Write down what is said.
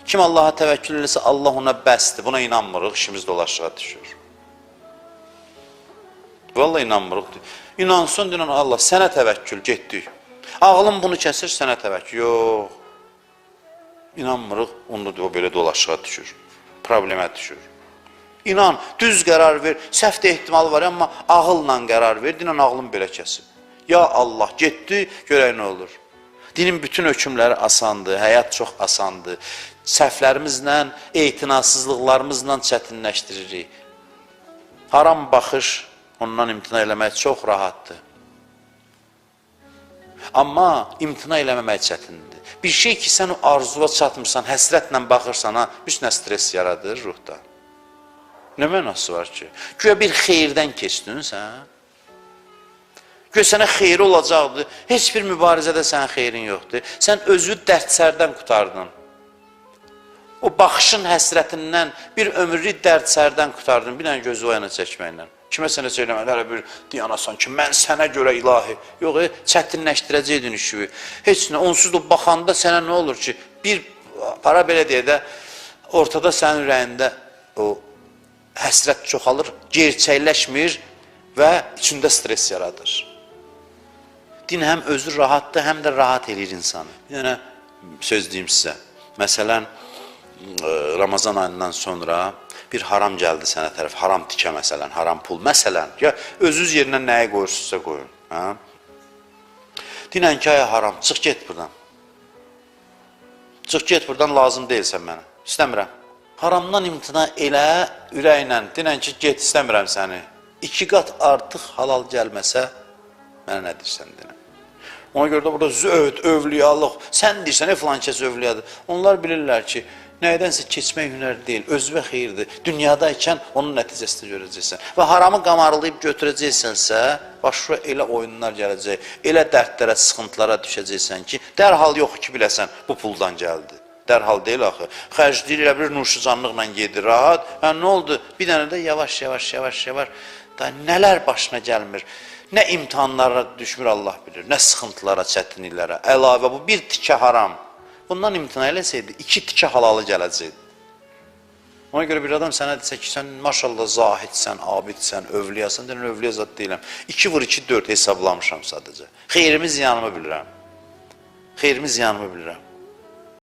Kim Allaha təvəkkül eləsə, Allah ona bəsdir. Buna inanmırıq, işimiz dolaşığa düşür. Vallahi inanmırıq. İnansın, deyən Allah, sənə təvəkkül, getdik. Ağlım bunu kəsir, sənə təvəkkül. Yox. İnanmırıq, onda da o belə dolaşığa düşür. Problemə düşür. İnan, düz qərar ver. Səhv də ehtimalı var, amma ağılla qərar ver. Dinən ağlım belə kəsib. Ya Allah, getdi, görək nə olur. Dinin bütün hökmləri asandır, həyat çox asandır. Səhvlərimizlə, etinasızlıqlarımızla çətinləşdiririk. Haram baxış, ondan imtina eləmək çox rahatdır. Amma imtina eləməmək çətindir. Bir şey ki, sən o arzuya çatmırsan, həsrətlə baxırsan, ha, bir nə stres yaradır ruhda. Nə mənası var ki? Güya bir xeyirdən keçdin sən. Güya sənə xeyri olacaqdı. Heç bir mübarizədə sənin xeyrin yoxdur. Sən özü dərd-sərdən qurtardın. O baxışın həsrətindən bir ömürlük dərd-sərdən qurtardın. Bir dənə gözü o yana çəkməklə. Kimə sənə söyləməli, hələ bir diyanasan ki, mən sənə görə ilahi. Yox, çətinləşdirəcəkdin işi. Heç nə, onsuz da baxanda sənə nə olur ki, bir para belə deyə də, ortada sənin ürəyində o həsrət çoxalır, gerçəkləşmir və içində stres yaradır. Din həm özü rahatdır, həm də rahat eləyir insanı. Bir dənə söz deyim sizə. Məsələn, Ramazan ayından sonra bir haram gəldi sənə tərəf, haram tikə məsələn, haram pul məsələn. Ya özünüz yerinə nəyi qoyursunuzsa qoyun. Hə? Dinən ki, ay haram, çıx get buradan. Çıx get buradan, lazım deyilsən mənə. İstəmirəm. Haramdan imtina elə ürəklə, dinən ki, get, istəmirəm səni. 2 qat artıq halal gəlməsə, mənə nə deyirsən dinən. Ona görə də burada zöhd, övliyalıq, sən deyirsən, filan kəs övliyadır. Onlar bilirlər ki, nədənsə keçmək hünər deyil, özünə xeyirdir. Dünyadaykən onun nəticəsini görəcəksən. Və haramı qamarlayıb götürəcəksənsə, başına elə oyunlar gələcək, elə dərdlərə, sıxıntılara düşəcəksən ki, dərhal yox ki, biləsən, bu puldan gəldi. Dərhal deyil axı. Xərcləyir, elə bir nuşucanlıqla gedir, rahat. Hə, nə oldu? Bir dənə də yavaş, yavaş, yavaş, yavaş. Da nələr başına gəlmir. Nə imtahanlara düşmür Allah bilir, nə sıxıntılara, çətinliklərə. Əlavə bu bir tikə haram. Bundan imtina eləsəydi, 2 tikə halalı gələcəkdi. Ona görə bir adam sənə desə ki, sən maşallah zahidsən, abidsən, övliyasan, deyirəm, övliya zat deyiləm. 2 vur 2, 4 hesablamışam sadəcə. Xeyrimi, ziyanımı bilirəm. Xeyrimi, ziyanımı bilirəm.